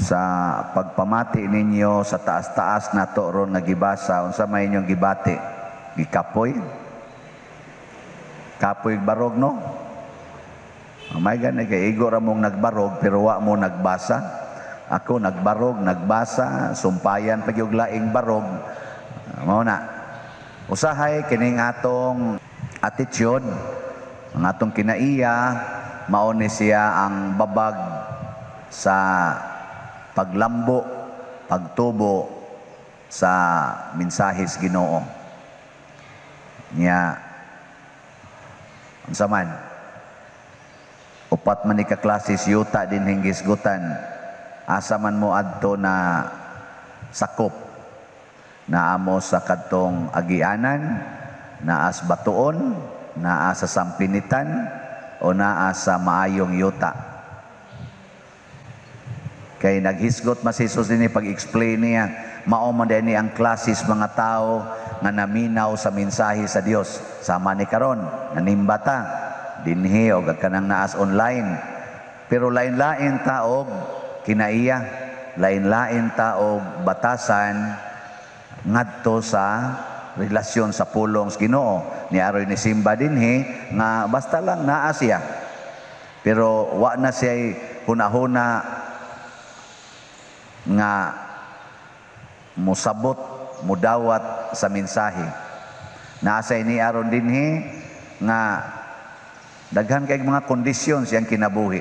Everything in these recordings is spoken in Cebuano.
Sa pagpamati ninyo sa taas-taas nato ron nga gibasa, unsa may inyong gibati? Gikapoy? Kapoy barog, no? Oh my God, kay igo ra mong nagbarog pero wa mo nagbasa. Ako nagbarog, nagbasa, sumpayan pa gyud laing barog. Mao na. Usahay kining atong attitude, ang atong kinaiya, mao ni siya ang babag sa paglambo, pagtubo sa mensahes Ginoo. Nya unsa man? Upat man ni ka klases yuta dinhing gihisgutan. Asa man mo adto na sakop? Naa mo sa kadtong agianan, naa sa batuon, naa sa sampinitan, o naa sa maayong yuta? Kay naghisgot man si Jesus dinhi, pag-explain niya, mao man ni ang klases mga tao nga naminaw sa mensahe sa Dios. Sama ni karon, nanimba ta dinhi o kanang naas online. Pero lain-lain ta og kinaiya, lain-lain ta og batasan ngadto sa relasyon sa pulong sa Ginoo. Ni aroy ni simba dinhi nga basta lang naa siya. Pero wa na siya hunahuna nga musabot, mudawat sa mensahe. Naa ni aron dinhi nga daghan kay mga kondisyon siyang kinabuhi.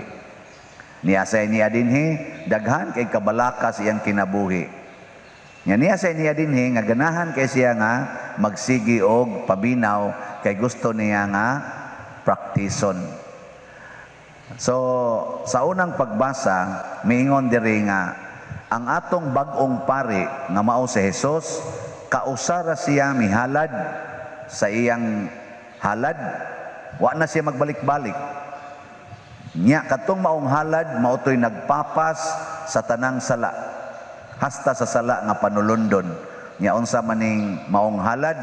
Niya sa niya dinhi daghan kay kabalaka siyang kinabuhi. Nya niya sa niya dinhi nga ganahan kay siya nga magsigi og paminaw kay gusto niya nga praktison. So sa unang pagbasa, miingon diri nga ang atong bag-ong pari nga mao si Jesus, kausara siya mihalad sa iyang halad, wa na siya magbalik-balik. Nya katong maong halad mao to'y nagpapas sa tanang sala, hasta sa sala nga panulundon. Nya unsa maning maong halad?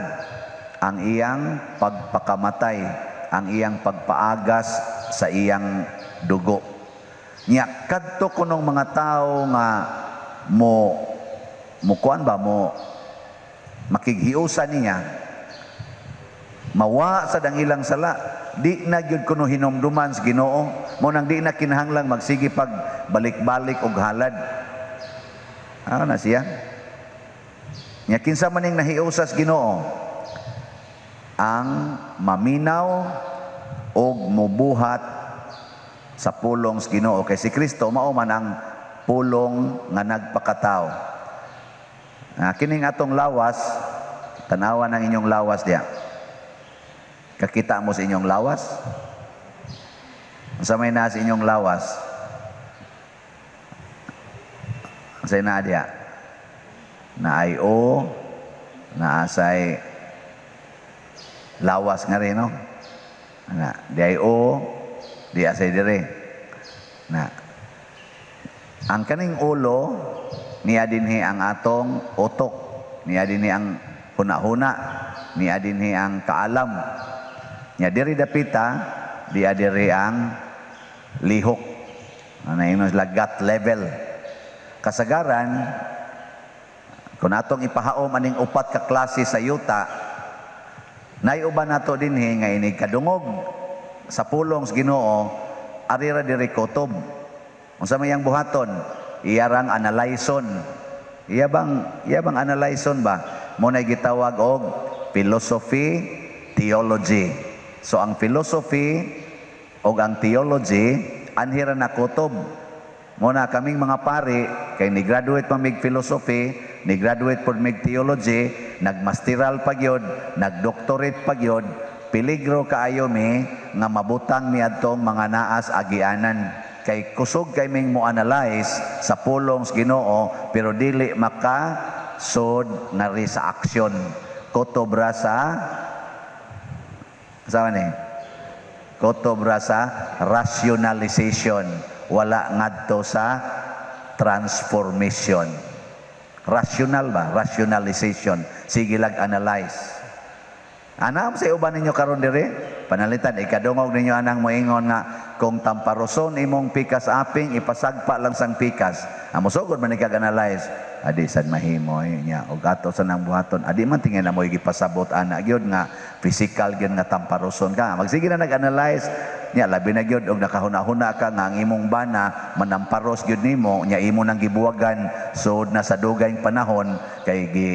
Ang iyang pagpakamatay, ang iyang pagpaagas sa iyang dugo. Nya kadto kunong mga tawo nga mo mukuan ba mo makighiusa niya, mawa sa dang ilang sala, di na gyud kuno hinumduman sa Ginoo. Mo nang di na kinahanglang magsige pag balik-balik og halad. Ano na siya? Nya kinsa man ning nahiusa sa Ginoo? Ang maminaw og mubuhat sa pulong sa Ginoo, kay si Kristo mao man ang pulong nga nagpakatao. Kining atong lawas, tanawa ng inyong lawas diya. Kakita mo sa inyong lawas? Unsa may naa sa inyong lawas? Unsa naa diya? Naay o, naasay lawas nga rin, no? Na, di ay o, di asay dire. Na, ang kaning ulo, niya dinhi ang atong utok, niya dinhi ang hunahuna, niya dinhi ang kaalam. Niya diri dapita, diya diri ang lihok. Ano yun sila, gut level. Kasagaran, kung atong ipahaom aning upat ka klase sa yuta, naiuban nato dinhi nga inig kadungog sa pulong sa Ginoo, arira diri kutob. Unsa may iyang buhaton? Iyarang analyson. Iya bang analyson ba? Mo na gitawag og philosophy, theology. So ang philosophy og ang theology anhira na kutob. Mo na kaming mga pari kay ni graduate pa mig philosophy, ni graduate pod mig theology, nagmasteral pa gyud, nagdoctorate pa gyud, peligro kaayo mi nga mabutang mi adtong mga naas agianan. Kay kusog kay ming mo analyze sa pulong sa Ginoo pero dili maka sud ngari sa aksyon. Kutob ra sa ni? Kutob ra sa rationalization, wala ngadto sa transformation. Rational ba? Rationalization. Sige lag analyze. Ana sa uban ninyo karon dire, panalitan ikadungog ninyo anang moingon nga kung tamparoson imong pikas aping, ipasagpa lang sang pikas. Amo sugod man ikag analyze. Adi sad mahimo eh, nya og ato sa nang buhaton. Adi man tingin na mo gipasabot ana gyud nga physical gyud nga tamparoson ka. Magsige na nag-analyze nya, labi na gyud og nakahuna-huna ka nga ang imong bana manamparos gyud nimo, nya imo nang gibuwagan sud na sa dugayng panahon kay gi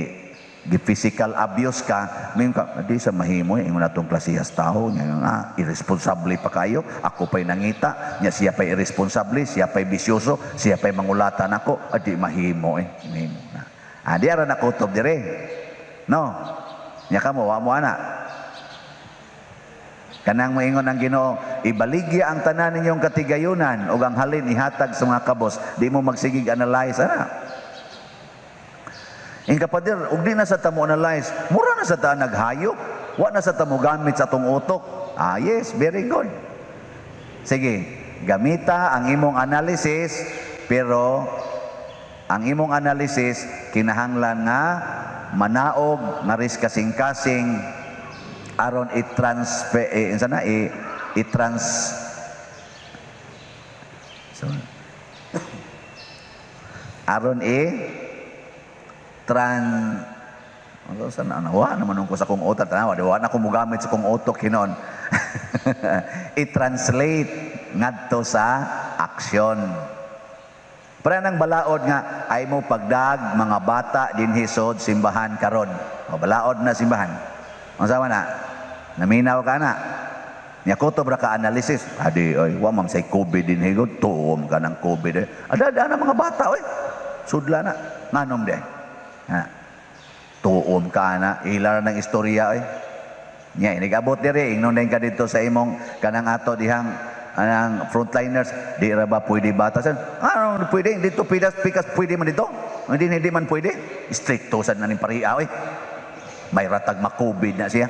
gi physical abuse ka, mayon ka, di sa mahimo eh, ingon atong klasehas tao, nya nga irresponsable pa kayo, ako pa'y nangita, nya siya pa'y irresponsable, siya pa'y bisyoso, siya pa'y mangulatan ako, adi mahimo eh, mahimo na. Ah, di ara na kutob dire. No. Nya kamo wa mo ana. Kanang moingon ang Ginoo, ibaligya ang tanan ninyong katigayunan ug ang halin ihatag sa mga kabos. Di mo magsigig analyze ana. Ing kapader, ug di na sa tamo analyze, mura na sa ta naghayop, wa na sa tamo gamit sa atong utok. Ah, yes, very good. Sige, gamita ang imong analysis, pero ang imong analysis kinahanglan nga manaog nga ris kasing-kasing aron i-transfer eh, sana i-trans so, aron i tran ano sa na wa naman ko sa kong utak, tanawa di wa na ko mogamit sa kong utok hinon. I-translate ngadto sa aksyon. Para nang balaod nga ay mo pagdag mga bata dinhi sod simbahan karon. O balaod na simbahan. Unsa man na? Naminaw ka na. Nya kutob ra ka analysis. Adi oy, wa man say COVID dinhi gud, tuom ka ng COVID eh. Ada ada na mga bata oy. Sudla na. Nganom di. Ha. Tuom ka na, ila ng istorya oy. Nya inigabot diri, ingnon din ka dito sa imong kanang ato dihang anang frontliners, di ra ba pwede bata san? Ano pwede dito pidas pikas pwede man dito? Hindi hindi man pwede. Stricto sad na ning pariha oy. May ratag ma-COVID na siya.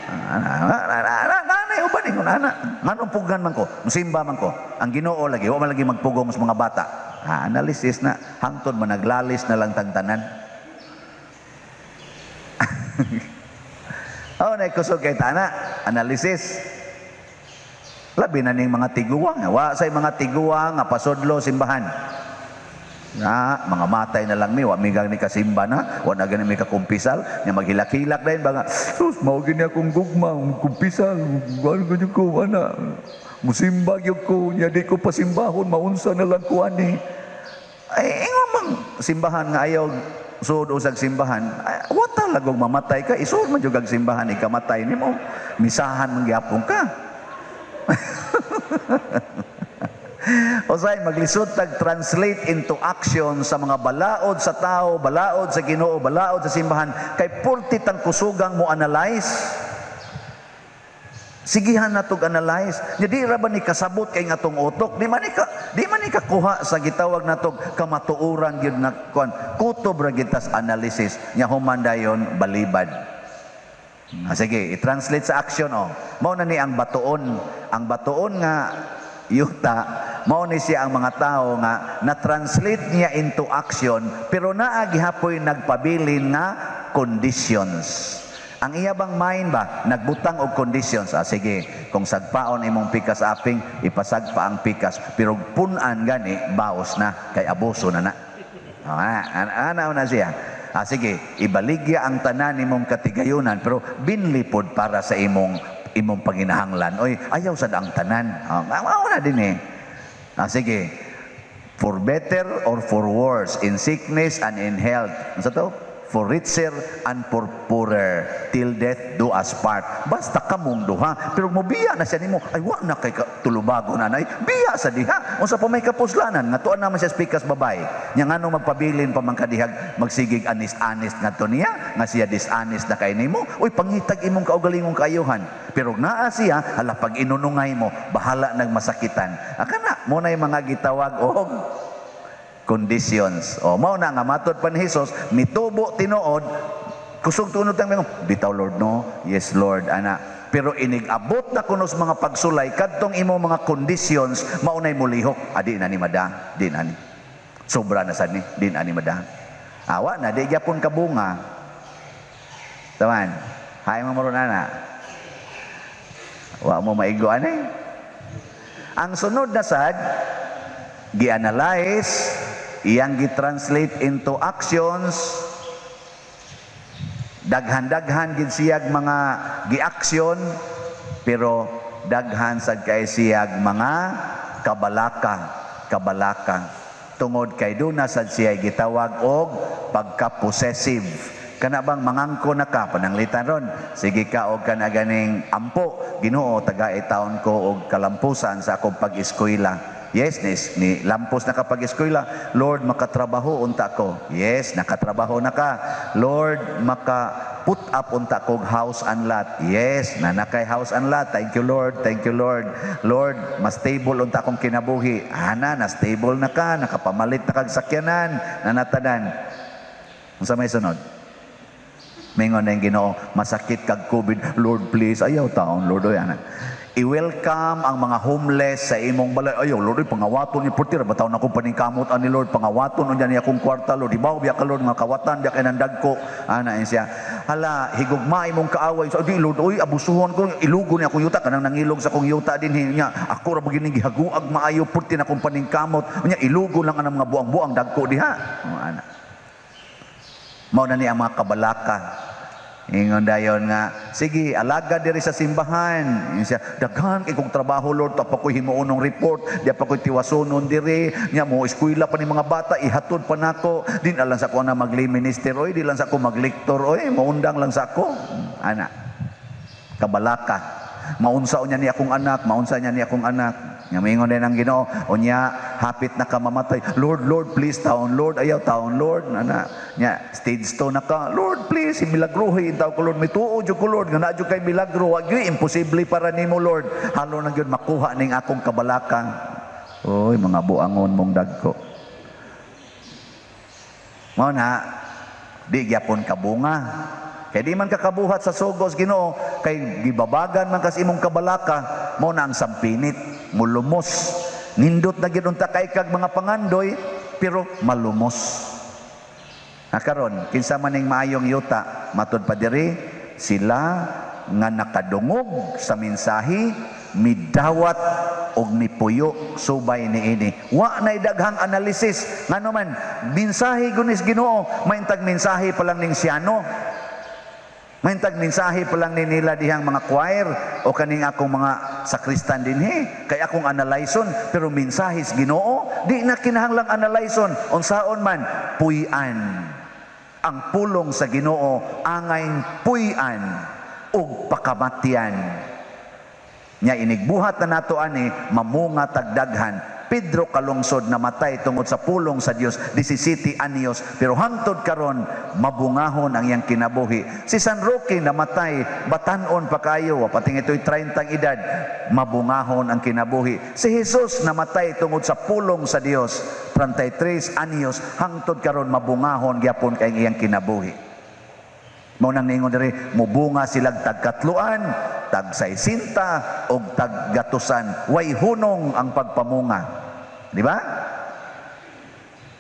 Ana uban ingon ana. Nganong pugan man ko, musimba man ko. Ang Ginoo lagi wa man lagi magpugong sa mga bata. Ha, analysis na hangtod man naglalis na lang tangtanan. Oh, nakusog kay tana, analysis. Labi na ning mga tiguang. Wa say mga tiguang nga pasudlo simbahan. Na mga matay na lang mi, wa mi gani kasimba na, wa na gani mi kakumpisal, nya maghilak-hilak dayon ba nga, sus mao gini akong gugma, kumpisal, ano ganyan ko ana. Musimba gyud ko, nya di ko pasimbahon, maunsa na lang ko ani. Ay ingon mang simbahan nga ayaw suod usag simbahan, wa talagong mamatay ka, isuod man jud ag simbahan ikamatay nimo, misahan man gyapon ka. Osay maglisod tag translate into action sa mga balaod sa tao, balaod sa Ginoo, balaod sa simbahan, kay purti tang kusugang mo analyze. Sigihan na tog analyze. Nya di ra ba ni kasabot kay ngatong utok? Di man ni kakuha sa gitawag natog kamatuoran gyud nga kuan. Kutob ra gyud tas analysis nya human dayon balibad. Ah, sige, i-translate sa action oh. Mao na ni ang batuon. Ang batuon nga yuta, mao ni siya ang mga tao nga na-translate niya into action pero naa gihapoy nagpabilin nga conditions. Ang iya bang mind ba nagbutang og conditions? Ah, sige, kung sagpaon imong pikas aping, ipasagpa ang pikas, pero pun-an gani baos na kay abuso na na. Ah, ana na siya. Ah, sige, ibaligya ang tanan nimong katigayunan pero binlipod para sa imong imong panginahanglan. Oy, ayaw sad ang tanan. Ah, mao na din eh. Ah, sige. For better or for worse, in sickness and in health. Unsa to? For richer and for poorer, till death do us part. Basta kamong duha, pero mobiya na siya nimo, ay wa na kay tulubago na nay, biya sa diha. Unsa pa may kapuslanan, nga tuan naman siya spikas babay. Nya ngano magpabilin pa man kadihag magsigig anis-anis ngadto niya, nga siya dishonest na kay nimo. Uy, pangitag imong kaugalingong kaayuhan. Pero naa siya, hala pag inunungay mo, bahala nagmasakitan. Akana mo nay mga gitawag og conditions. O mao na nga matod pa ni Hesus, mitubo tinuod, kusog tunod tang bitaw Lord no, yes Lord ana. Pero inig-abot na kunos mga pagsulay kadtong imo mga conditions, maunay mulihok. Adi na ni mada, di na ni. Sobra na sad ni, di na ni mada. Awa na di gyapon kabunga. Taman. Hay mo ron ana. Wa mo maigo ani. Ang sunod na sad, gi-analyze, iyang gi-translate into actions, daghan-daghan gid siyag mga gi-action, pero daghan sad kay siyag mga kabalaka, kabalaka. Tungod kay duna sad siya gitawag og pagka-possessive. Kana bang mangangko na ka, pananglitan ron, sige ka og kana ganing ampo, Ginoo, tagai taon ko og kalampusan sa akong pag-eskwela. Yes, ni lampos na ka pag-eskwela. Lord, makatrabaho unta ko. Yes, nakatrabaho na ka. Lord, maka put up unta kog house and lot. Yes, nanakay house and lot. Thank you, Lord. Thank you, Lord. Lord, mas stable unta akong kinabuhi. Ana, na stable na ka, nakapamalit na kag sakyanan, nanatanan. Unsa may sunod? Mingon na yung Ginoo, masakit kag COVID. Lord, please, ayaw taon, Lord, oy, ana. I-welcome ang mga homeless sa imong balay. Ayaw, Lord, oy, pangawaton ni portira. Bataw na akong paningkamot ani Lord, pangawaton unya ni akong kwarta, Lord. Ibaw biya ka, Lord, mga kawatan biya kay nandagko. Ana siya. Hala, higugma imong kaaway. So, di, Lord, oy, abusuhon ko, ilugo ni akong yuta kanang nangilog sa akong yuta din niya. Ako ra ba gini gihaguag maayo purti na akong paningkamot. Unya ilugo lang ang mga buang-buang dagko diha. Oh, ana. Mao na ni ang mga kabalaka. Ingon dayon nga, sige, alaga diri sa simbahan. Ingon siya, daghan kay kong trabaho, Lord, pa ko'y himuonong report, di pa ko'y tiwasonon diri, nya mo eskwela pa ni mga bata, ihatod pa nako. Di na lang sa ko na magli minister oy, di lang sa ko maglektor oy, maundang lang sa ako. Ana. Kabalaka. Maunsa unya ni akong anak, maunsa niya ni akong anak. Nya moingon din ang Ginoo, unya hapit na ka mamatay. Lord, Lord, please taon, Lord, ayaw taon, Lord. Ana, nya stage 2 na ka. Lord, please, milagrohi taw ko, Lord, mituo jud ko, Lord, nga naa jud kay milagro, wa gyud imposible para nimo, Lord. Halo na gyud makuha ning akong kabalaka. Oy, mga buangon mong dagko. Mao na di gyapon kabunga. Kay di man kakabuhat sa sugos Ginoo, kay gibabagan man kas imong kabalaka, mao na ang sampinit, mulumos. Nindot na gid unta kay kag mga pangandoy, pero malumos. Na karon, kinsa man ning maayong yuta, matud pa diri sila nga nakadungog sa mensahe, midawat og mipuyo subay niini. Wa nay daghang analysis ngano man mensahe gunis Ginoo, maintag mensahe pa lang ning siyano. Maintag mensahe pa lang ni nila dihang mga choir o kaning akong mga sakristan dinhi kay akong analyson, pero mensahe sa Ginoo di na kinahanglang analyson. Unsaon man puy-an ang pulong sa Ginoo, angay puy-an ug pakamatyan. Nya inigbuhat na nato ani mamunga tagdaghan. Pedro kalungsod namatay tungod sa pulong sa Dios, 17 anyos, pero hangtod karon mabungahon ang iyang kinabuhi. Si San Roque namatay batan-on pa kayo, pating ito'y 30 edad, mabungahon ang kinabuhi. Si Jesus namatay tungod sa pulong sa Dios, 33 anyos, hangtod karon mabungahon gyapon kay iyang kinabuhi. Mao nang niingon diri, mubunga silag tagkatluan, tag-saysinta og taggatusan. Way hunong ang pagpamunga. Di ba?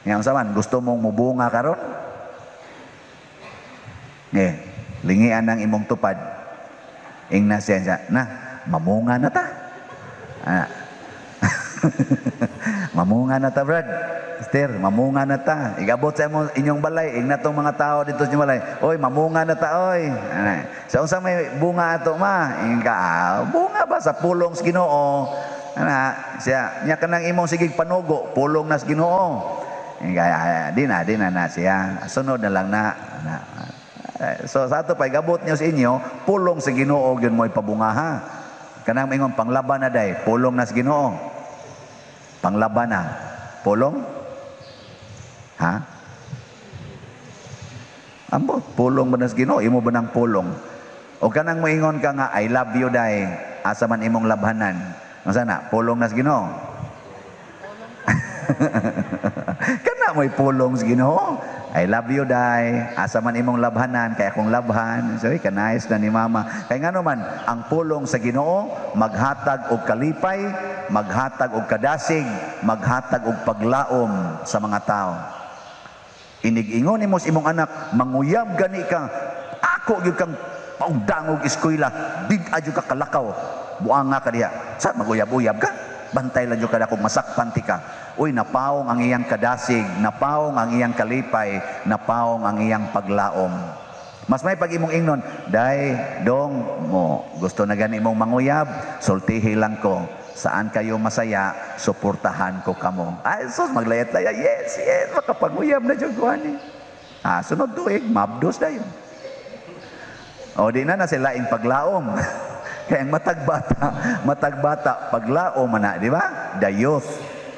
Ngayon sa man, gusto mong mubunga karon? Eh, lingian ang imong tupad. Ingna siya, na, mamunga na ta. Ah. Mamunga na ta, Brad. Esther, mamunga na ta. Igabot sa imong inyong balay, ingna tong mga tao dito sa inyong balay. Oy, mamunga na ta, oy. Ana. Sa unsa may bunga ato ma? Ingka, bunga ba sa pulong sa Ginoo? Ana, siya, nya kanang imong sigig panugo, pulong na sa Ginoo. Ingka, di na na siya. Sunod na lang na. Ana. So sa ato pa igabot niyo sa inyo, pulong sa Ginoo gyud mo ipabunga ha. Kanang ingon panglaban na day, pulong na sa Ginoo. Panglaban na. Pulong? Ha? Ambot, pulong ba na sa Ginoo? Imo ba ng pulong? O kanang moingon ka nga, I love you day, asa man imong labhanan. Unsa na? Pulong na sa Ginoo. Kana mo'y pulong sa Ginoo. I love you day, asa man imong labhanan, kay akong labhan. So, kanais na ni mama. Kay ngano man, ang pulong sa Ginoo maghatag og kalipay, maghatag og kadasig, maghatag og paglaom sa mga tao. Inig-ingon nimo sa imong anak, manguyab gani ka, ako gyud kang Paundangog eskwela, big-a jud ka kalakaw. Buanga ka diha. Sa maguyab-uyab ka? Bantay lang jud ka kung masakpan ti ka. Uy, napaong ang iyang kadasig, napaong ang iyang kalipay, napaong ang iyang paglaom. Mas may pag imong ingnon, "Day, dong, mo, gusto na gani imong manguyab, sultihi lang ko. Saan kayo masaya, suportahan ko kamo." Ay, sus, maglayat-layat, Yes, makapanguyab na jud ko ani." Ah, sunod tuig, mabdos dayon. O, di na na sila ing paglaom. Kaya ang matag bata, paglaom man na, di ba? The youth.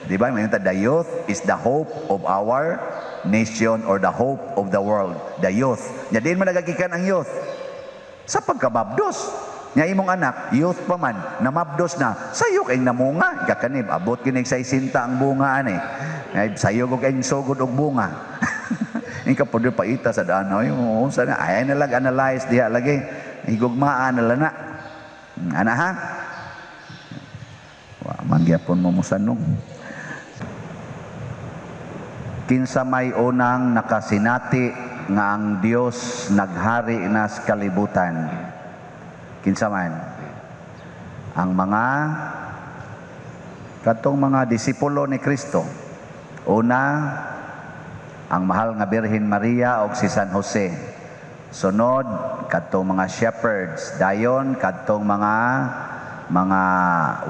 Di ba? May the youth is the hope of our nation or the hope of the world. The youth. Nya diin man nagagikan ang youth? Sa pagkamabdos. Nya imong anak, youth pa man, namabdos na, sayo kay namunga. Kakanib, abot kinig sa isinta ang bunga ani. Ay, sayo ko kay sugod og bunga. Inka po paita sa daan, ay, unsa na, ay na lang analyze diha lagi. Higugmaan na lang na. Ana ha? Wa man gyapon mo musanong. Kinsa may unang nakasinati nga ang Dios naghari na sa kalibutan? Kinsa man? Ang mga katong mga disipulo ni Kristo. Una, ang mahal nga Birhen Maria og si San Jose. Sunod, kadtong mga shepherds. Dayon, kadtong mga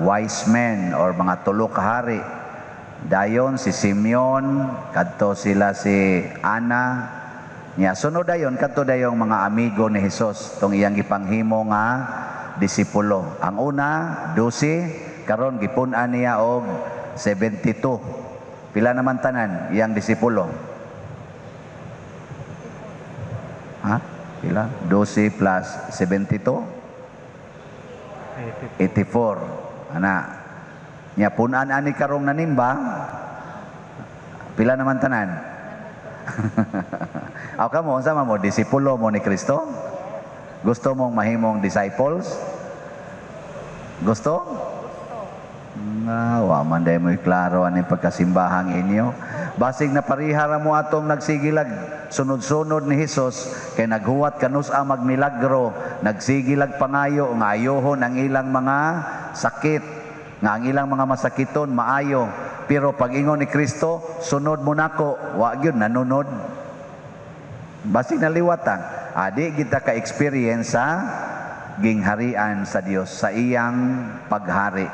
wise men or mga tulo ka hari. Dayon si Simeon, kadto sila si Ana. Nya sunod dayon kadto dayong mga amigo ni Jesus tong iyang gipanghimo nga disipulo. Ang una 12, karon gipun-an niya og 72. Pila naman tanan iyang disipulo? Ha? Pila? 12 plus 72? 84. Ana. Nya pun-an ani karong nanimba, pila naman tanan? Aw kamo, unsa man mo, disipulo mo ni Kristo? Gusto mong mahimong disciples? Gusto? Nga, wa man day mo'y klaro ani pagkasimbahang inyo. Basig na parihara mo atong nagsigilag sunod-sunod ni Hesus kay naghuwat kanus-a magmilagro, nagsigilag pangayo nga ayohon ang ilang mga sakit, nga ang ilang mga masakiton maayo. Pero pag ingon ni Kristo, "Sunod mo nako," wa gyud nanunod. Basig naliwatan. Adi kita ka-experience sa gingharian sa Dios, sa iyang paghari.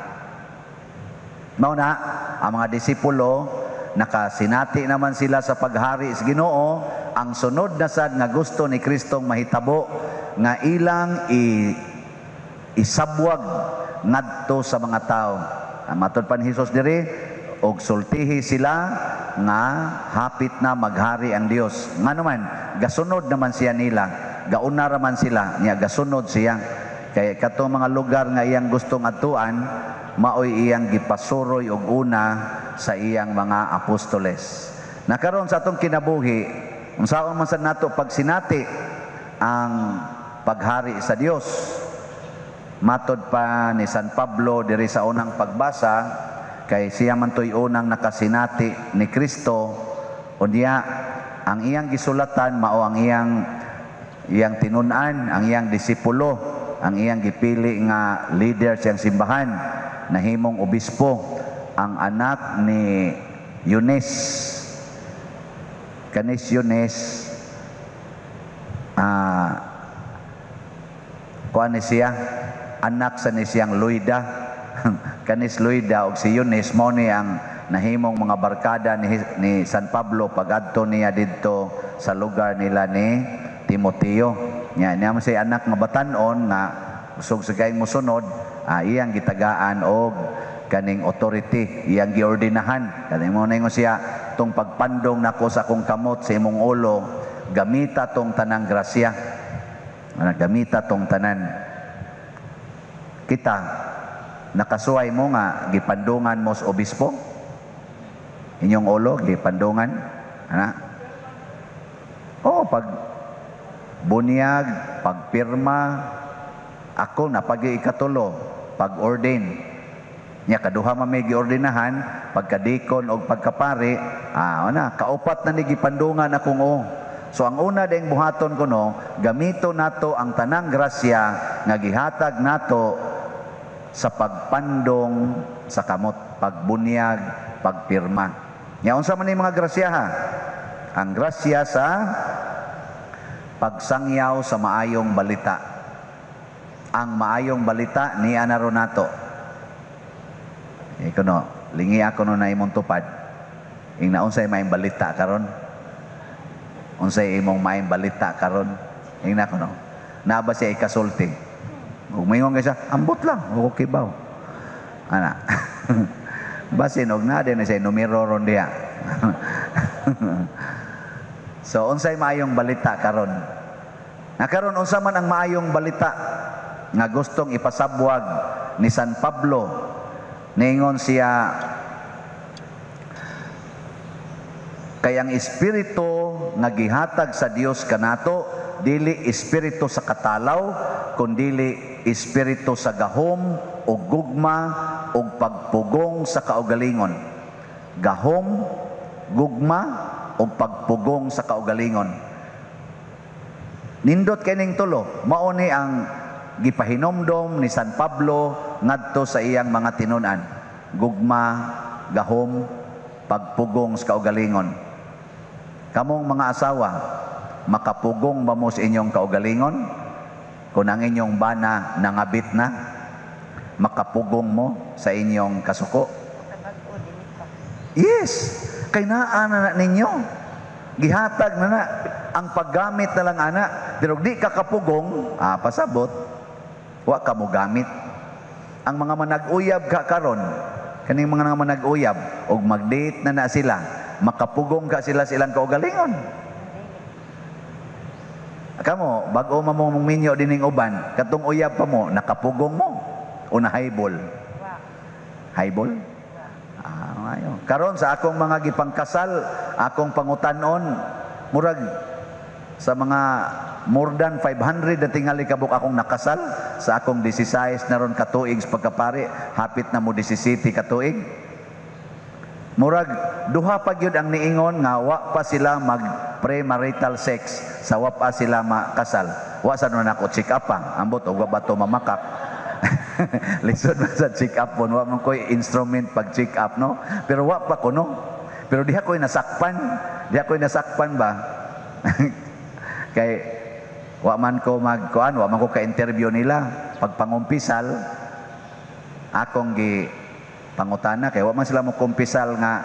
Mao na, ang mga disipulo, nakasinati naman sila sa paghari sa Ginoo. Ang sunod na sad nga gusto ni Kristong mahitabo nga ilang isabwag ngadto sa mga tao. Ang matod pa ni Hesus diri, og sultihi sila nga hapit na maghari ang Dios. Ngano man, gasunod naman siya nila, gauna ra man sila, niya gasunod siya. Kay katong mga lugar nga iyang gustong adtuan, maoy iyang gipasuroy og una sa iyang mga apostoles. Nakaron sa atong kinabuhi, unsaon man sad nato pagsinati ang paghari sa Dios? Matod pa ni San Pablo diri sa unang pagbasa, kay siya man to'y unang nakasinati ni Kristo, unya ang iyang gisulatan mao ang iyang iyang tinun-an, ang iyang disipulo, ang iyang gipili nga leader siyang simbahan, nahimong obispo, ang anak ni Eunice. Kanis Eunice, kuan ni siya, anak sa ni siyang Loida. Kanis Loida og si Eunice mao ni ang nahimong mga barkada ni San Pablo pagadto niya didto sa lugar nila ni Timoteo. Nya niya mo siya anak nga batan-on nga usog sa kayong mosunod, iyang gitagaan og kaning authority, iyang giordinahan. Kani mo na siya, "Tong pagpandong nako sa akong kamot sa imong ulo, gamita tong tanang grasya." Ana, gamita tong tanan. Kita, nakasuway mo nga gipandungan mo sa obispo? Inyong ulo, gipandungan? Ana? Oo, pag bunyag, pagpirma, ako napagi ikatulo, pag-ordain. Nya kaduha man may giordinahan, pagkadikon og pagkapari, ana, kaupat na ni gipandungan akong o. So ang una ding buhaton kuno, gamito nato ang tanang grasya nga gihatag nato sa pagpandong sa kamot, pagbunyag, pagpirma. Nya unsa man ni mga grasya ha? Ang grasya sa pagsangyaw sa maayong balita. Ang maayong balita niya na ron nato. Kuno, lingi ako no na imong tupad. Ing naunsay maayong balita karon? Unsay imong maayong balita karon? Ing na kuno. Naa ba siya ikasulti? Ug moingon kay siya, ambot lang, okay ba? Ana. Basin og naa din siya numero ron diha. So unsay maayong balita karon? Na karon unsa man ang maayong balita nga gustong ipasabwag ni San Pablo? Ningon siya, kay ang espiritu nga gihatag sa Dios kanato dili espiritu sa katalaw, kundili espiritu sa gahom ug gugma ug pagpugong sa kaugalingon. Gahom, gugma ug pagpugong sa kaugalingon. Nindot kining tulo, mao ni ang gipahinomdom ni San Pablo ngadto sa iyang mga tinun-an. Gugma, gahom, pagpugong sa kaugalingon. Kamong mga asawa, makapugong ba mo sa inyong kaugalingon? Kung ang inyong bana nangabit na, makapugong mo sa inyong kasuko? Yes! Kay naa na na ninyo. Gihatag na na. Ang paggamit na lang ana. Pero di ka kapugong, pasabot, wa ka mo gamit. Ang mga manag-uyab ka karon, kaning mga manag-uyab, og mag-date na na sila, makapugong ka sila sa ilang kaugalingon. Kamo, bag-o man mo mong minyo dining uban, katong uyab pa mo, nakapugong mo o na highball? Highball? Ayo. Karon sa akong mga gipangkasal, akong pangutanon, murag sa mga more than 500 na tingali kabuk akong nakasal sa akong 16 na ron katuig sa pagkapari, hapit na mo 17 katuig. Murag duha pa gyud ang niingon nga wa pa sila mag premarital sex sa wa pa sila makasal. Wa sa nun ako check up pa, ambot og wa ba to mamakak. Lisod man sa check up pon, wa man koy instrument pag check up, no. Pero wa pa kuno. Pero diha koy nasakpan, diha koy nasakpan ba. Kay wa man ko magkuan, wa man ko ka-interview nila pagpangumpisal akong gi pangutana kay wa man sila mo kumpisal nga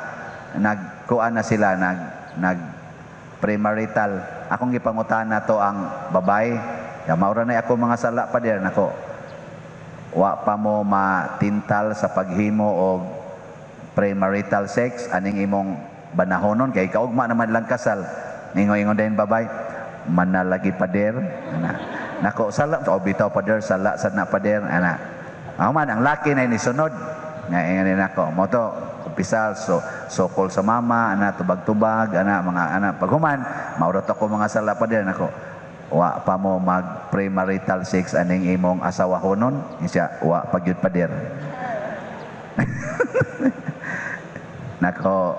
nagkuan na sila nag nag premarital. Akong gipangutana to ang babae. Ya maura na ako mga sala pa dir nako. Wa pa mo matintal sa paghimo og premarital sex aning imong banahonon kay kaugma naman lang kasal. Ningo-ingon din babae, manalagi pader ana. Nako sala o bitaw pader sala sad na pader ana. Amo man ang laki na nisunod. Nga ingon nako mo to kumpisal so sokol sa mama ana, tubag-tubag ana, mga ana paghuman maura to ko mga sala pader nako. Wa pa mo mag premarital sex aning imong asawa honon siya wa pa gyud pader. Nako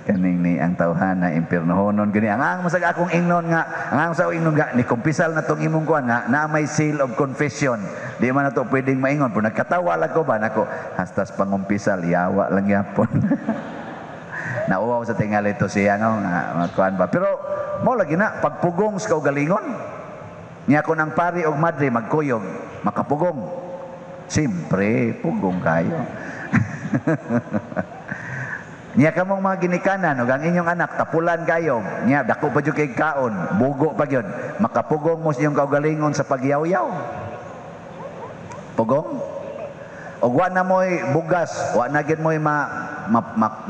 kaning ni ang tawhan na impiernohonon gani ang masag akong ingnon nga ang sa ingnon nga ni kumpisal na tong imong kuan nga na may seal of confession di man nato pwedeng maingon pero nagkatawa lang ko ba nako hastas pangumpisal yawa lang yapon. Nauwaw sa tingali to siya no nga kuan ba pero mo lagi na pagpugong sa kaugalingon niya kon ang pari og madre magkuyog makapugong simpre pugong kayo. Niya kamong mga ginikanan ug ang inyong anak tapulan kayo niya dako pa jud kay kaon bugo pa gyud makapugong mo sa inyong kaugalingon sa pagyaw-yaw pugong og wa na moy bugas wa na gyud moy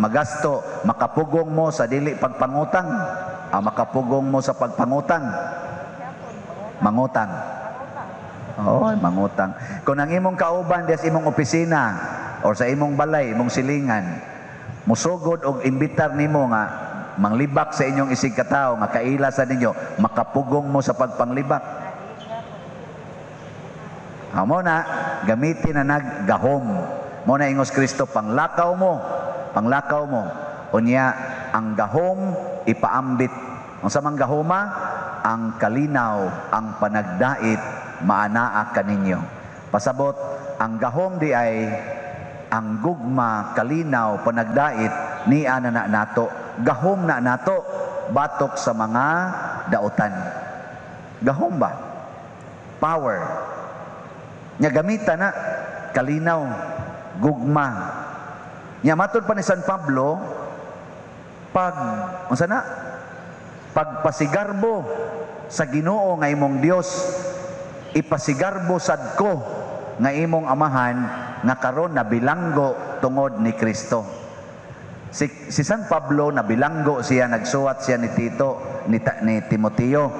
magasto makapugong mo sa dili pagpangutang makapugong mo sa pagpangutang mangutang. Oh, mangutang. Kung ang imong kauban des imong opisina or sa imong balay imong silingan musugod og imbitar nimo nga manglibak sa inyong isig katawo nga kaila sa ninyo makapugong mo sa pagpanglibak. Amo na gamitin na naggahom mo na ingos Kristo panglakaw mo unya ang gahom ipaambit Unsa man gahoma? Ang kalinaw, ang panagdait maanaa kaninyo. Pasabot, ang gahom di ay ang gugma, kalinaw, panagdait niya na na nato. Gahom na nato batok sa mga dautan. Gahom ba? Power. Nya gamita na kalinaw, gugma. Nya matud pa ni San Pablo, pag unsa na? Pagpasigarbo sa Ginoo nga imong Dios, ipasigarbo sad ko nga imong amahan nga karon nabilanggo tungod ni Kristo. Si San Pablo nabilanggo siya, nagsuwat siya ni Tito, ni Timoteo.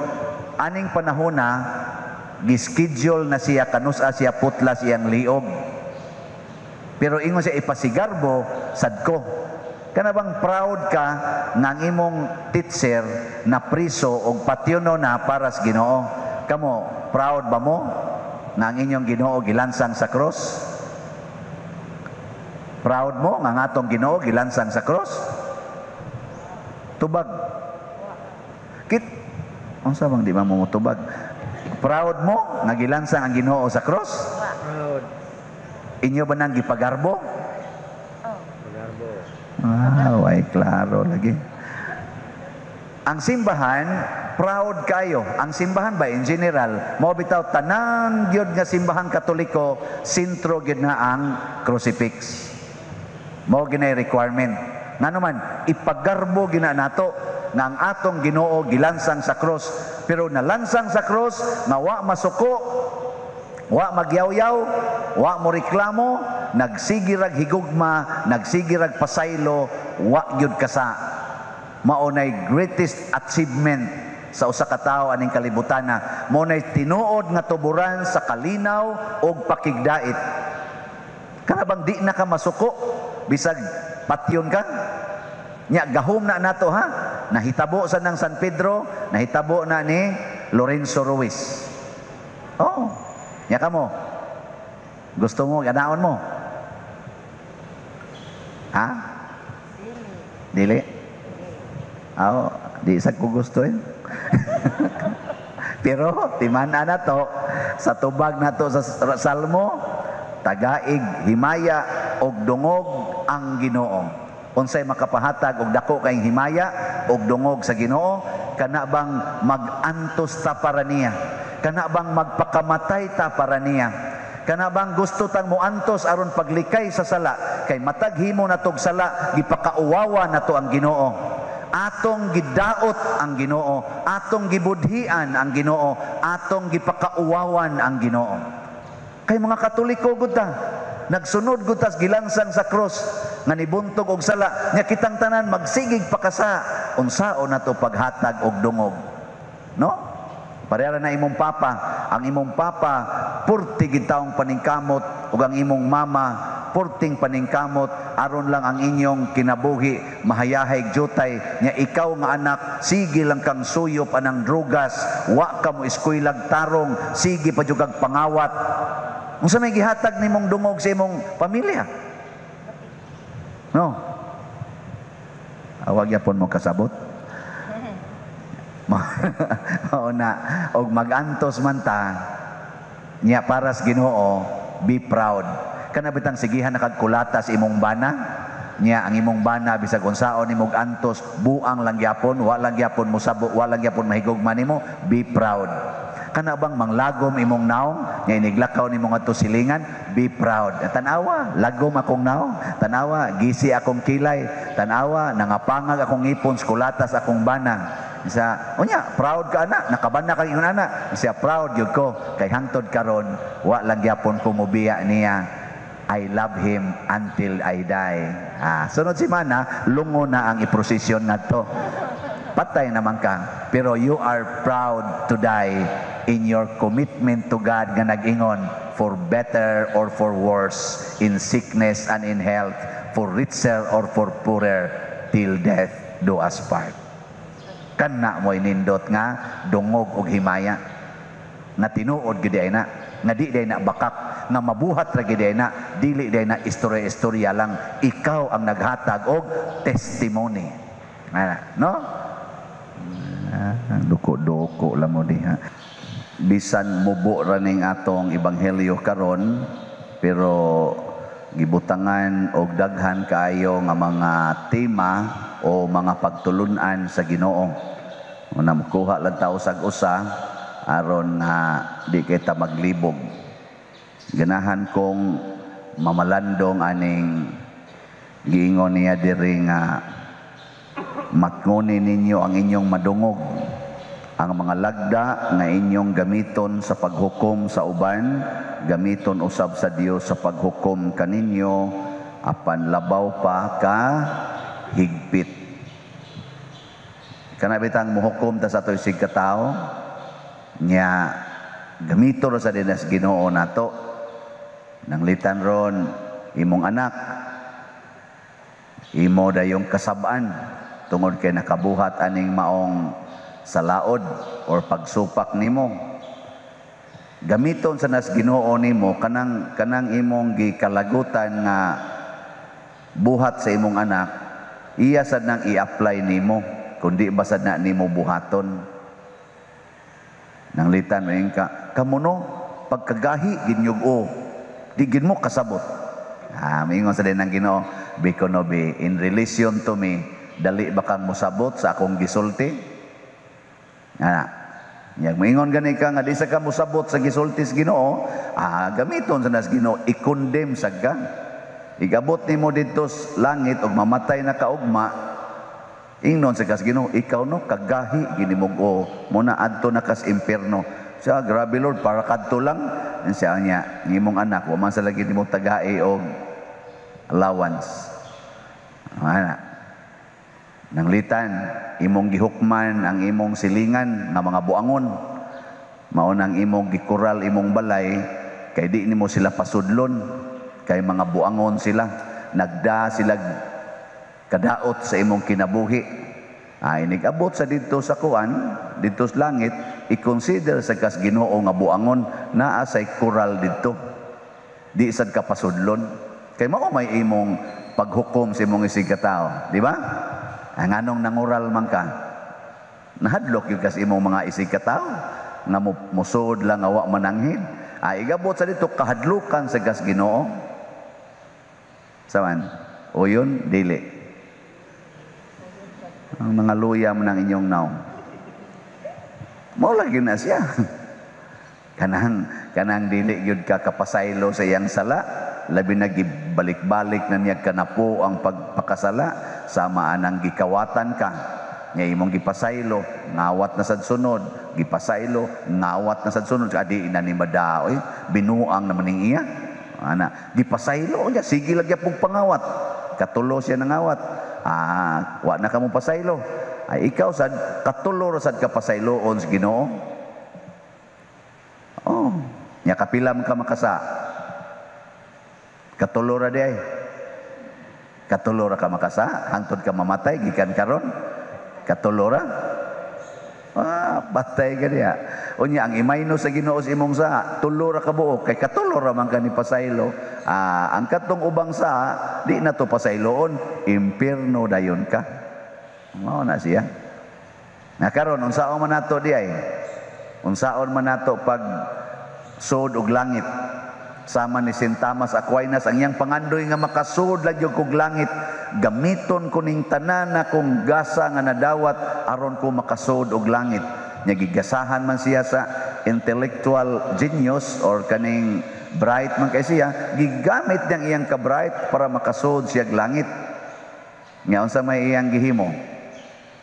Aning panahon na gischedule na siya kanus-a siya putlas iyang liog. Pero ingon siya, ipasigarbo sad ko. Kana bang proud ka nga ang imong teacher na priso og patyono na para sa Ginoo? Kamo, proud ba mo nga ang inyong Ginoo gilansang sa cross? Proud mo nga ang atong Ginoo gilansang sa cross? Tubag. Kit unsa bang di ba mo motubag? Proud mo nga gilansang ang Ginoo sa cross? Proud. Inyo ba nang gipagarbo? Pagarbo. Ah, way klaro lagi. Ang simbahan, proud kayo. Ang simbahan ba in general, mao bitaw tanan gyud nga simbahan Katoliko, sentro gyud na ang crucifix. Mao ginay requirement. Ngano man, ipagarbo gina nato nga ang atong Ginoo gilansang sa cross. Pero nalansang sa cross nga wa masuko, wa magyawyaw, wa mo reklamo, nagsige rag higugma, nagsige rag pasaylo, wa gyud kasa. Mao nay greatest achievement sa usa ka tawo aning kalibutana. Mao nay tinuod nga tuburan sa kalinaw og pakigdait. Kana bang di na ka masuko bisag patyon ka? Nya gahom na nato ha. Nahitabo sa nang San Pedro, nahitabo na ni Lorenzo Ruiz. Oh, nya kamo. Gusto mo ganaon mo? Ha? Dili. Aw, di sa ko gusto eh. Pero timan-an na to sa tubag nato sa Salmo, tagaig himaya og dungog ang Ginoo. Unsay makapahatag og dako kayong himaya og dungog sa Ginoo? Kana bang mag-antos ta para niya? Kana bang magpakamatay ta para niya? Kana bang gusto tang moantos aron paglikay sa sala? Kay matag himo natog sala, gipakauwawa nato ang Ginoo. Atong gidaot ang Ginoo, atong gibudhian ang Ginoo, atong gipakauwawan ang Ginoo. Kay mga Katoliko gud ta, nagsunod gud tas gilansang sa cross nga nibuntog og sala, nya kitang tanan magsigig pakasa unsaon nato paghatag og dungog. No? Pareha na imong papa, ang imong papa purti gid taong paningkamot ug ang imong mama purting paningkamot aron lang ang inyong kinabuhi mahayahay jutay, nya ikaw nga anak sige lang kang suyop anang drugas, wa ka mo eskuylag tarong, sige pa jud kag pangawat. Unsa may gihatag nimong dungog sa imong pamilya? No? Awag yapon mo kasabot. Mao na og magantos man ta nya para sa Ginoo, be proud. Kana bitang sigihan nakagkulata sa imong bana, nya ang imong bana bisag unsaon nimog antos, buang lang gyapon, wa lang gyapon mosabo, wa lang gyapon mahigugma nimo, be proud. Kana bang manglagom imong naong, nya iniglakaw nimo ngadto silingan, be proud. Tanawa, lagom akong naong, tanawa, gisi akong kilay, tanawa, nangapangag akong ngipon, skulatas akong bana. Sa unya, proud ka ana, nakabana ka ingon ana. Siya proud gyud ko kay hangtod karon wa lang gyapon ko mobiya niya. I love him until I die. Ah, sunod si mana, lungo na ang iprosesyon ngadto. Patay naman ka, pero you are proud to die in your commitment to God nga nag-ingon, for better or for worse, in sickness and in health, for richer or for poorer, till death do us part. Kana mo'y nindot nga dungog og himaya nga tinuod gid ay na, nga di day na bakak, nga mabuhat ra gid ay na, dili day na istorya-istorya lang. Ikaw ang naghatag og testimony. Ana, no? Duko-duko lang mo diha. Bisan mubo ra ning atong ebanghelyo karon, pero gibutangan og daghan kaayo nga mga tema o mga pagtulun-an sa Ginoo. Una, mukuha lang ta usag usa aron nga di kita maglibog. Ganahan kong mamalandong aning giingon niya diri nga matngoni ninyo ang inyong madungog. Ang mga lagda nga inyong gamiton sa paghukom sa uban, gamiton usab sa Dios sa paghukom kaninyo, apan labaw pa ka higpit. Kana bitang mohukom ta sa ato isig katawo nya, gamito ra sa dinas Ginoo nato. Nanglitan ron imong anak, imo dayong kasab-an tungod kay nakabuhat aning maong salaod or pagsupak nimo, gamiton sa nas Ginoo nimo kanang kanang imong gikalagutan nga buhat sa imong anak, iya sad nang i-apply nimo kundi ba sad na nimo buhaton. Nanglitan mo ka kamuno pagkagahi ginyug-o, di gid mo kasabot. Ah, moingon sa din ang Ginoo, "Bikono be in relation to me, dali ba kang mosabot sa akong gisulti?" Ah, nya moingon gani ka nga di sa ka mosabot sa gisulti sa Ginoo, ah, gamiton sa nas Ginoo, i-condemn sad ka. Igabot nimo didto sa langit ug mamatay na kaugma, ingnon sa kas Ginoo, "Ikaw no, kagahi ginimug-o mo na, adto na kas impierno." Siya, "Grabe Lord, para kadto lang." Siya niya, imong anak, wa man sa lagi nimo tagai og allowance. Ana. Nanglitan, imong gihukman ang imong silingan nga mga buangon. Mao nang imong gikural imong balay kay di nimo sila pasudlon, kay mga buangon sila. Nagda sila kadaot sa imong kinabuhi. Ay, nigabot sa didto sa kuan, didto sa langit, i-consider sa kas Ginoo nga buangon, naa say kural didto. Di sad ka pasudlon. Kay mao may imong paghukom sa imong isig katao, di ba? Ang anong nangural man ka, nahadlok yun kas imong mga isig katao nga musod lang awa mananghid. Ay, igabot sa dito, kahadlukan sa kas Ginoo. Saman, o yun, dili. Ang mga luya mo ng inyong naong. Mao lagi na siya. Kanang kanang dili gyud ka kapasaylo sa iyang sala, labi na gibalik-balik na niya kanapo ang pagpakasala, sama anang gikawatan ka. Nya imong gipasaylo, ngawat na sad sunod, gipasaylo, ngawat na sad sunod, adi ina ni madaoy, binuang naman ning iya. Ana, gipasaylo niya, sige lagi pug pangawat. Katulo siya nangawat. Ah, wa na ka mo pasaylo. Ay, ikaw sad katulo ra sad ka pasayloon sa Ginoo. Oh, nya kapila man ka makasa? Katulo ra di ay. Katulo ra ka makasa hangtod ka mamatay gikan karon. Katulo ra. Ah, patay ka diya. Unya ang imayno sa Ginoo sa imong sa tulo ra ka buok kay katulo ra man ka ni pasaylo. Ah, ang katong ubang sa di na to pasayloon, impierno dayon ka. Mao na siya. Na karon, unsaon man nato di ay? Unsaon man nato pag sud og langit? Sama ni Saint Thomas Aquinas, ang iyang pangandoy nga makasud lang gyud kog langit, gamiton ko ning tanan na kong gasa nga nadawat aron ko makasud og langit. Nya gigasahan man siya sa intellectual genius or kaning bright man kay siya, gigamit niyang iyang ka-bright para makasud siya og langit. Nga unsa may iyang gihimo?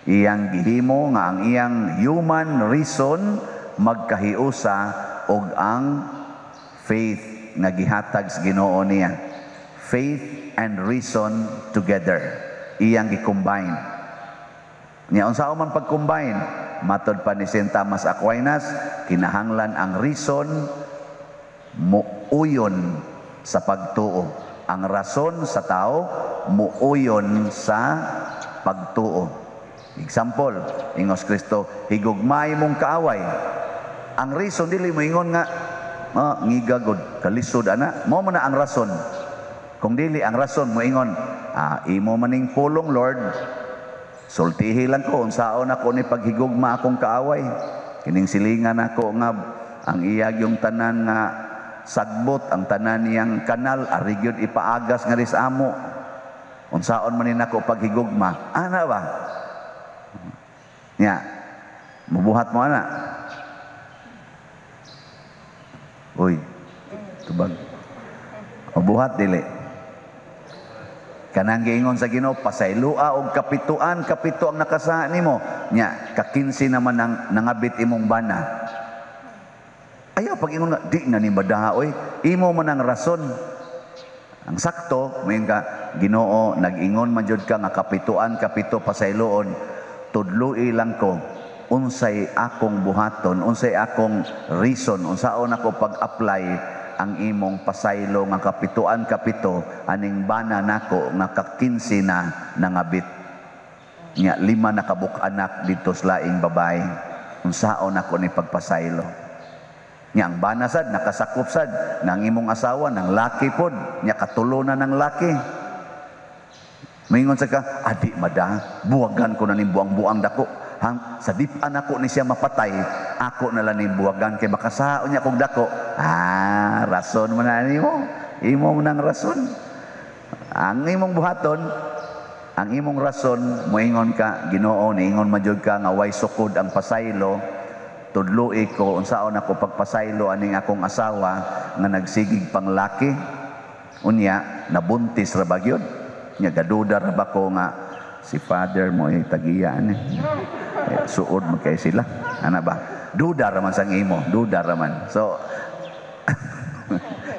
Iyang gihimo nga ang iyang human reason magkahiusa og ang faith nga gihatag sa Ginoo niya. Faith and reason together. Iyang gi-combine. Nya unsa man pag-combine? Matod pa ni Saint Thomas Aquinas, kinahanglan ang reason muuyon sa pagtuo. Ang rason sa tao muuyon sa pagtuo. Example, ingos Kristo, "Higugmay mong kaaway." Ang reason dili mo ingon nga, "Ah, ngiga god, kalisod ana." Mao man na ang rason. Kung dili ang rason mo ingon, "Ah, imo maning pulong, Lord." Sultihi lang ko unsaon ako ni paghigugma akong kaaway. Kining silingan ako nga ang iyag yung tanan nga sagbot, ang tanan niyang kanal ari gyud ipaagas nga ris amo. Unsaon man ni nako paghigugma? Ana ba? Nya, mubuhat mo ana. Uy, tubag. Mabuhat dili. Kanang giingon sa Ginoo, pasaylua og kapituan, kapito ang nakasaha nimo. Nya, kakinsi naman ang nangabit imong bana. Ayaw pag ingon nga, di na ni madaha oy. Imo man ang rason. Ang sakto, moingon ka, Ginoo, nag-ingon man jud ka nga kapituan, kapito pasayloon, tudloi lang ko unsay akong buhaton, unsay akong reason, unsaon ako pag-apply ang imong pasaylo nga kapituan kapito aning bana nako nga kakinsi na nangabit. Nya 5 na kabuk anak didto sa laing babae. Unsaon ako ni pagpasaylo? Nya ang bana sad nakasakop sad nang imong asawa nang laki pod, nya katulo na ng laki. Maingon sa ka, adi mada, buwagan ko na ning buang-buang dako. Hang, sa dipan ako ni siya mapatay, ako na lang ning buwagan kay makasaon niya kog dako. Ah, rason man na nimo. Imo man ang rason. Ang imong buhaton, ang imong rason, moingon ka, Ginoo, niingon man jud ka nga way sukod ang pasaylo, tudloi ko unsaon ako pagpasaylo aning akong asawa nga nagsigig pang laki. Unya, nabuntis ra ba gyud? Nya gaduda ra ba ko nga si father mo ay tagiya ani. Eh, suod man kay sila. Ana ba? Duda ra man sang imo, duda ra man. So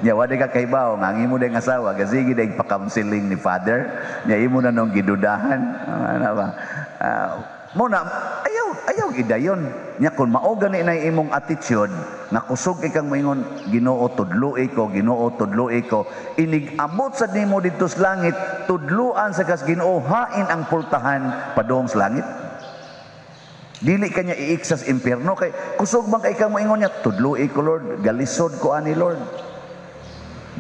nya wadi ka kahibaw nga ang imo ding asawa gasigi ding pa-counseling ni father, nya imo na nung gidudahan. Ana ba? Mo na ayaw gidayon. Nya kun mao gani na imong attitude nga kusog ikang moingon, Ginoo tudloi ko, Ginoo tudloi ko, inig amot sad nimo didto sa langit, tudluan sa kas Ginoo hain ang pultahan padung sa langit. Dili kanya iiksas impierno kay kusog man kay kang moingon niya, tudloi ko Lord, galisod ko ani Lord.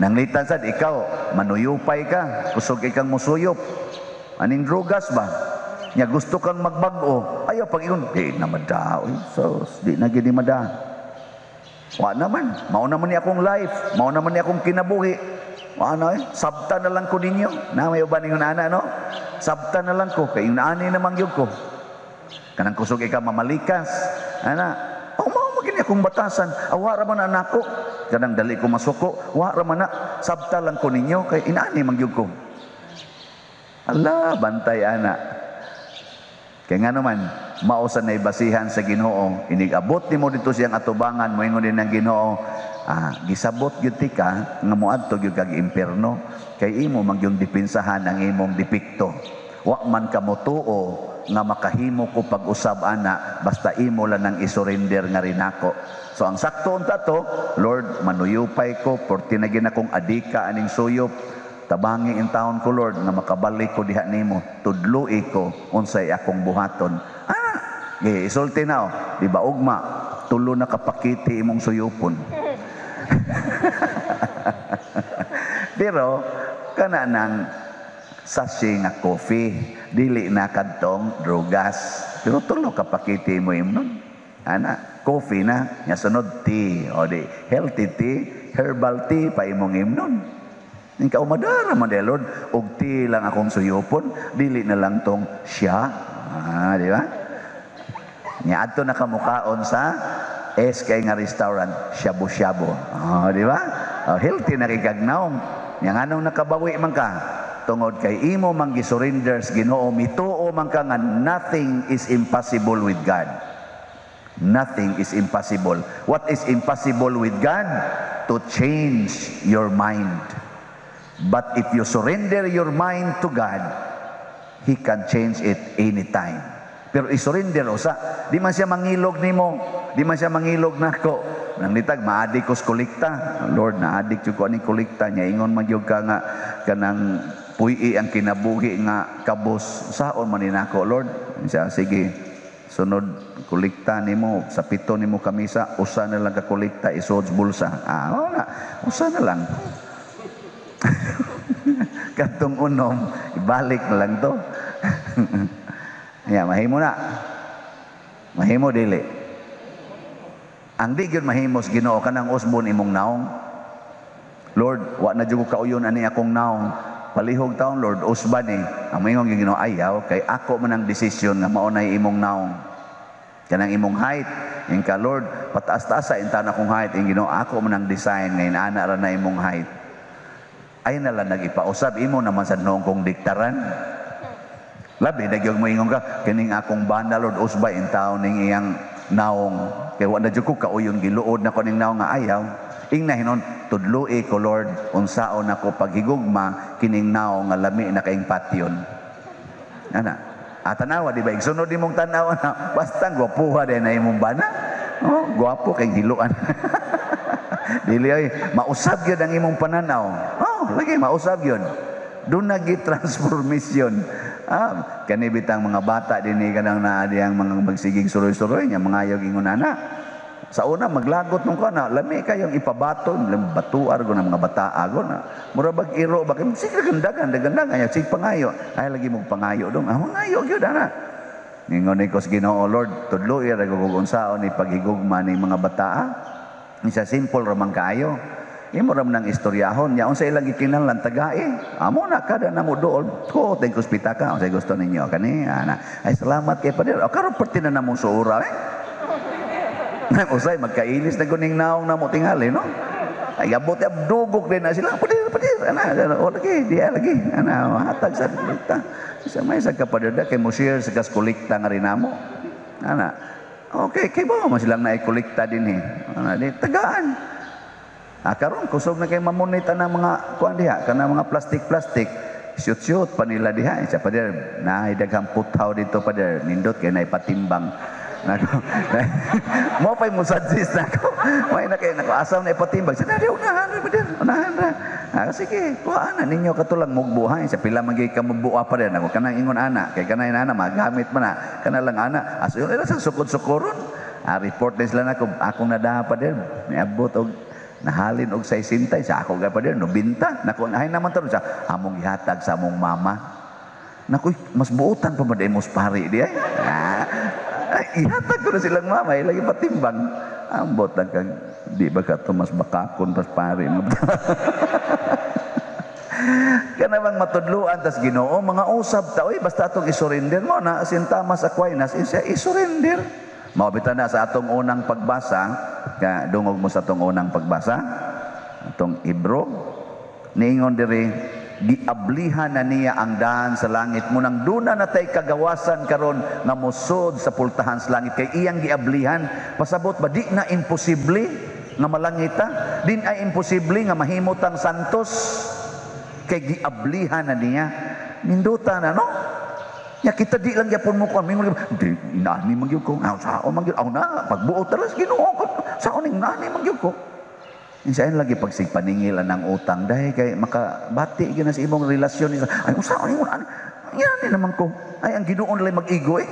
Nanglitan sad ikaw manuyupay ka, kusog ikang musuyop. Aning drugas ba? Nya gusto kang magbag-o, ayaw pag ingon, di na mada, oy, so di na gini mada. Wa naman, mao naman ni akong life, mao naman ni akong kinabuhi. Wa na eh, sabta na lang ko ninyo. Na may uban ningon ana no? Sabta na lang ko kay ani naman gyud ko. Kanang kusog ikaw mamalikas. Ana, oh, mao man gini akong batasan. Awa ra man na nako. Kanang dali ko masuko, wa ra man na. Sabta lang ko ninyo kay inaani man gyud ko. Allah, bantay ana. Kaya nga naman, mao sa naibasihan sa Ginoo, inigabot nimo dito siyang atubangan, moingon din ang Ginoo, gisabot gyud ti ka nga moadto gyud kag impierno, kay imo man gyud dipinsahan ang imong depekto. Wa man ka motuo nga makahimo ko pag-usab ana, basta imo lang nang isurrender nga rinako. So ang sakto unta to, Lord, manuyupay ko, porti na gin akong adika aning suyop, tabangi in taon ko Lord nga makabalik ko diha nimo, tudloi ko unsay akong buhaton. Isulti na oh, di ba ugma tulo na kapakiti imong suyupon. Pero kana nang sachet nga coffee, dili na kadtong drogas. Pero tulo ka pakiti mo imnon. Ana, coffee na, nya sunod tea, o di healthy tea, herbal tea pa imong imnon. Ikaw madara man de Lord, og tea lang akong suyupon, dili na lang tong siya. Di ba? Nya adto na kamukaon sa SK nga restaurant, shabu-shabu. Oh, di ba? Oh, healthy na kay kagnaong. Nya nganong nakabawi man ka? Tungod kay imo man gisurrender sa Ginoo, mituo man ka nga nothing is impossible with God. Nothing is impossible. What is impossible with God? To change your mind. But if you surrender your mind to God, He can change it anytime. Pero isurrender usa, di man siya mangilog nimo, di man siya mangilog nako. Nang nitag maadik ko sa kolekta. Lord, naadik jud ko aning kolekta nya ingon man gyud ka nga kanang puy-i ang kinabuhi nga kabos. Saon man ni nako, Lord? Siya, sige. Sunod kolekta nimo sa pito nimo kamisa, usa na lang ka kolekta isuod sa bulsa. Wala. Usa na lang. Katong unom, ibalik na lang to. Ya, mahimo na. Mahimo dili. Ang di gyud mahimo sa Ginoo kanang usbon imong naong. Lord, wa na jud ko kauyon ani akong naong. Palihog taon, Lord, usban ni. Ang moingon gyud Ginoo, ayaw kay ako man ang desisyon nga mao nay imong naong. Kanang imong height, ing ka Lord, pataas-taas sa intan akong height, ing Ginoo, ako man ang design nga inana ra na imong height. Ay na lang nag-ipausab imo naman sa noong kong diktaran. Labi na gyud moingon ka kining akong bana, Lord, usba in taon ning iyang naong kay wa na jud ko kauyon, giluod na ko ning naong nga ayaw. Ing na hinon, tudloi ko, Lord, unsaon ako paghigugma kining naong nga lami na kaing patyon. Ana. Ah, tanawa di ba igsunod nimong tanawa na basta gwapuha din na imong bana. Oh, gwapo kay hiluan. Dili ay mausab gyud ang imong pananaw. Oh, lagi mausab gyud. Doon nagi transformation. Ah, kani bitang mga bata dinhi kanang naa diyang mga magsigig suroy-suroy nya mangayog ingon ana. Sa una maglagot nung kana, lami kayong ipabaton, batuar go ng mga bata ago na. Mura bag iro ba kay sige gandagan, dagandagan nya sige pangayo. Ay lagi mo pangayo dong. Ah, mangayo gyud ana. Ningon ni ko sa Ginoo, Lord, tudloy ra kog unsaon ni paghigugma ni mga bata. Isa simple ra man kaayo. Imo ra man ang istoryahon nya unsa ilang gikinahanglan tagae. Amo na kada namo dool ko teng kuspita ka unsay gusto ninyo kani ana. Ay salamat kay pader. O karon perti na namong suura eh. Usay magkainis na kuning naong namo tingali no. Ay abot ab dugok din na sila. Pader pader ana o lagi di lagi ana hatag sa kolekta. Sa may sa kapader kay mo share sa kas kolekta nga rin namo. Ana. Okay, kay ba man silang naay kolekta dinhi. Ana di tagaan. Ah, karon kusog na kay mamunit ang mga kuan diha kana mga plastic-plastic. Shoot-shoot pa nila diha. Sa pader naay daghang puthaw dito pader. Nindot kay naay patimbang. Nako. Mo pay mo suggest nako. May na kay nako asam na ipatimbang. Sa dali unahan ra pader. Unahan ra. Ah, sige, kuhaan na ninyo katulang mugbuhay sa pila man gyud ka mubuha pa rin ako kanang ingon ana kay kanang ana magamit man na kana lang ana aso yun sa sukod-sukoron. Ah, report din sila nako akong nadaha pader. Niabot og nahalin og 60 sa ako ga pader 90 nako ay naman taron sa among gihatag sa among mama. Naku, mas buotan pa man mo pari di ay. Ah, ihatag ko na silang mama, ay lagi patimbang. Ambot lang kag di ba ka to mas bakakon pas pari. Kana bang matudluan tas Ginoo mga usab ta oy basta atong isurrender mo na sintamas Aquinas siya isurrender. Mao bitaw na sa atong unang pagbasa, ka dungog mo sa atong unang pagbasa, atong Hebro, niingon diri giablihan na niya ang daan sa langit mo nang duna na tay kagawasan karon nga mosod sa pultahan sa langit kay iyang giablihan. Pasabot ba di na imposible nga malangita, din ay imposible nga mahimot ang santos kay giablihan na niya. Ninduta na no. Ya kita di lang gyapon mo kon mingon di inani man gyud ko, sao man gyud aw na pagbuot talas Ginoo ko sao ning nani man gyud ko. Insain lagi pagsigpaningil ang utang dahil kay makabati gyud na sa imong relasyon ni ay unsa ni inani naman ko ay ang Ginoo nalay mag-igo eh.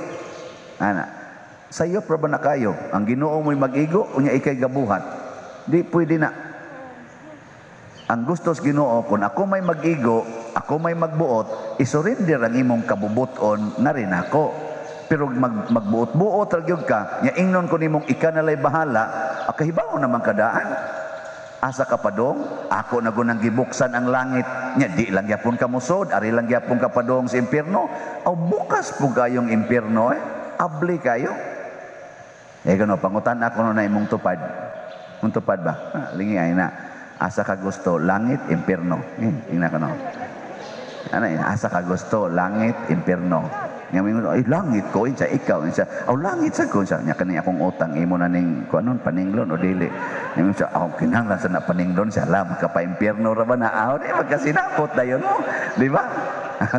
Ana sayo pra ba na kayo ang Ginoo mo'y mag-igo unya ikay gabuhat di pwede na. Ang gusto sa Ginoo kung ako may mag-igo, ako may magbuot, isurrender ang imong kabubuton na rin ako. Pero magbuot-buot ra gyud ka, nya ingnon ko nimong ika nalay bahala, kahibaw naman kadaan. Asa ka padong, ako na gunang gibuksan ang langit. Nya di lang gyapon ka musod, ari lang gyapon ka padong sa impierno. Aw bukas po kayong impierno eh. Abli kayo. Eh gano pangutan ako no na imong tupad. Imong tupad ba? Ah, lingi ay na. Asa ka gusto, langit, impierno. Eh, ingna ka no. Ano, asa ka gusto, langit, impierno. Nga mingon, ay langit ko, insa ikaw, insa, aw langit sa ko, insa, nya kani akong utang, imo na ning, kuanon, paninglon o dili. Nga siya, ako kinahanglan sa na paninglon, siya, alam, magkapa-impierno ra ba na, aw, di, magkasinapot dayon mo, di ba?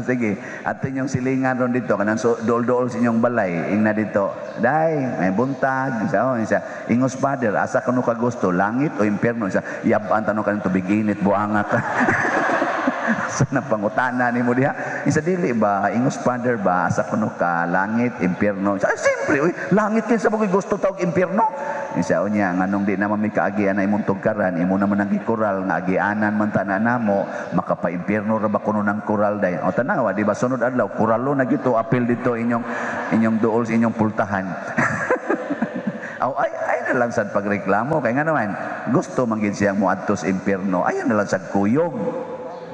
Sige, at inyong silingan ron dito, kanang so, dool-dool sa inyong balay, ingna dito, day, may buntag, isa, oh, isa, ingos father, asa kano ka gusto, langit o impierno, isa, yabaan tanong ka ng tubig init, buanga ka. Sa na pangutana nimo diha. Isa dili ba ingos, Father, ba asa kuno ka, langit, impyerno? Ay, siyempre, uy, langit kinsa ba gusto tawag impyerno? Isa unya nganong di naman mi kaagian na imong tugkaran, imo naman ang gikural nga agianan man tanan namo, makapa-impyerno ra ba kuno ng kural day? O tanawa, di ba, sunod adlaw kuralo na gito apil dito inyong inyong duol sa inyong pultahan. Aw, ay ay na lang sad pagreklamo kay nga naman gusto man gid siyang moadto sa impyerno. Ayon na lang sad kuyog.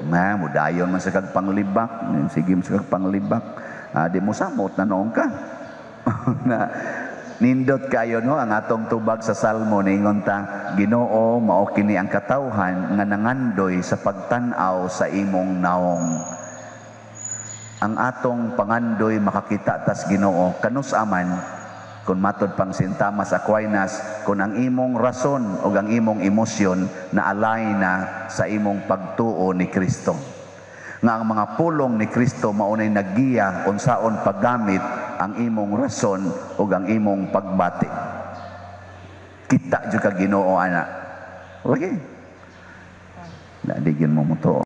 Na mudayon man sa kag panglibak, sige man sa kag panglibak. Ah, di mo samot na noon ka. Na nindot kayo, no, ang atong tubag sa Salmo, ningon ta, "Ginoo, mao kini ang katawhan nga nangandoy sa pagtan-aw sa imong naong." Ang atong pangandoy makakita tas Ginoo kanus aman kung matod pang Saint Thomas Aquinas, kung ang imong rason o ang imong emosyon na alay na sa imong pagtuo ni Kristo. Nga ang mga pulong ni Kristo maunay naggiya unsaon paggamit ang imong rason o ang imong pagbati. Kita jud ka Ginoo ana. Lagi. Na di gyud mo mutuo.